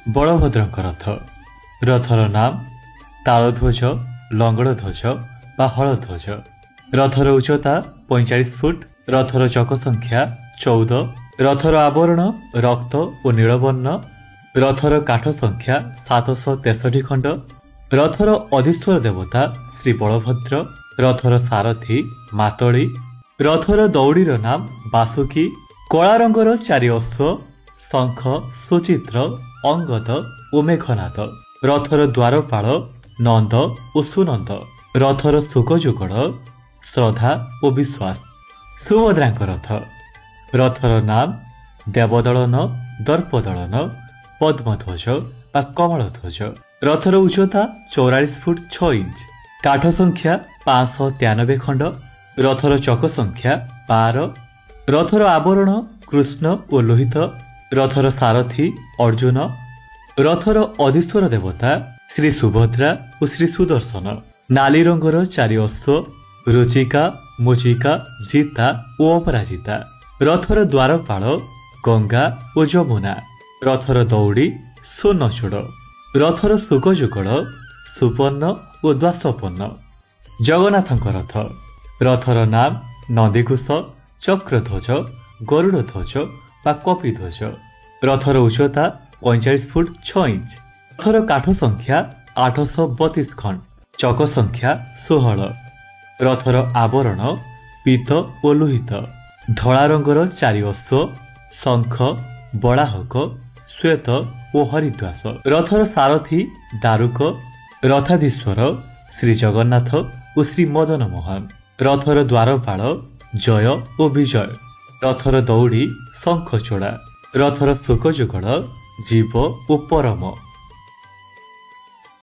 ବଳଭଦ୍ରଙ୍କ ରଥ। ରଥର ନାମ ତାଳଧ୍ୱଜ, ଲଙ୍ଗଳଧ୍ୱଜ ବା ହଳଧ୍ୱଜ। ରଥର ଉଚ୍ଚତା 45 ଫୁଟ। ରଥର ଚକ ସଂଖ୍ୟା 14। ରଥର ଆବରଣ ରକ୍ତ ଓ ନୀଳବର୍ଣ୍ଣ। ରଥର କାଠ ସଂଖ୍ୟା 763 ଖଣ୍ଡ। ରଥର ଅଧିଶ୍ୱର ଦେବତା ଶ୍ରୀ ବଳଭଦ୍ର। ରଥର ସାରଥୀ ମାତଳି। ରଥର ଦଉଡ଼ିର ନାମ ବାସୁକୀ। କଳା ରଙ୍ଗର ଚାରି ଅଶ୍ୱ, ଶଙ୍ଖ, ସୁଚିତ୍ର, ଅଙ୍ଗଦ ଓ ମେଘନାଦ। ରଥର ଦ୍ୱାରପାଳ ନନ୍ଦ ଓ ସୁନନ୍ଦ। ରଥର ଶୁକଯୁଗଳ ଶ୍ରଦ୍ଧା ଓ ବିଶ୍ୱାସ। ସୁଭଦ୍ରାଙ୍କ ରଥ। ରଥର ନାମ ଦେବଦଳନ, ଦର୍ପଦଳନ, ପଦ୍ମଧ୍ୱଜ ବା କମଳଧ୍ୱଜ। ରଥର ଉଚ୍ଚତା 44 ଫୁଟ 6 ଇଞ୍ଚ। କାଠ ସଂଖ୍ୟା 593 ଖଣ୍ଡ। ରଥର ଚକ ସଂଖ୍ୟା 12। ରଥର ଆବରଣ କୃଷ୍ଣ ଓ ଲୋହିତ। ରଥର ସାରଥୀ ଅର୍ଜୁନ। ରଥର ଅଧିଶ୍ୱର ଦେବତା ଶ୍ରୀ ସୁଭଦ୍ରା ଓ ଶ୍ରୀ ସୁଦର୍ଶନ। ନାଲି ରଙ୍ଗର ଚାରି ଅଶ୍ୱ, ରୁଚିକା, ମୁଚିକା, ଜିତା ଓ ଅପରାଜିତା। ରଥର ଦ୍ୱାରପାଳ ଗଙ୍ଗା ଓ ଯମୁନା। ରଥର ଦଉଡ଼ି ସ୍ୱର୍ଣ୍ଣଚୂଡ଼। ରଥର ଶୁକଯୁଗଳ ସୁପର୍ଣ୍ଣ ଓ ଦ୍ୱାସପର୍ଣ୍ଣ। ଜଗନ୍ନାଥଙ୍କ ରଥ। ରଥର ନାମ ନନ୍ଦିଘୋଷ, ଚକ୍ରଧ୍ୱଜ, ଗରୁଡ଼ଧ୍ୱଜ ବା କପିଧ୍ୱଜ। ରଥର ଉଚ୍ଚତା 45 ଫୁଟ 6 ଇଞ୍ଚ। ରଥର କାଠ ସଂଖ୍ୟା 832 ଖଣ୍ଡ। ଚକ ସଂଖ୍ୟା 16। ରଥର ଆବରଣ ପୀତ ଓ ଲୋହିତ। ଧଳା ରଙ୍ଗର ଚାରି ଅଶ୍ୱ, ଶଙ୍ଖ, ବଳାହକ, ଶ୍ୱେତ ଓ ହରିଦ୍ୱାସ। ରଥର ସାରଥୀ ଦାରୁକ। ରଥାଧୀଶ୍ୱର ଶ୍ରୀ ଜଗନ୍ନାଥ ଓ ଶ୍ରୀ ମଦନ ମୋହନ। ରଥର ଦ୍ୱାରପାଳ ଜୟ ଓ ବିଜୟ। ରଥର ଦଉଡ଼ି ଶଙ୍ଖଚୂଡ଼ା। ରଥର ଶୁକଯୁଗଳ ଜୀବ ଓ ପରମ।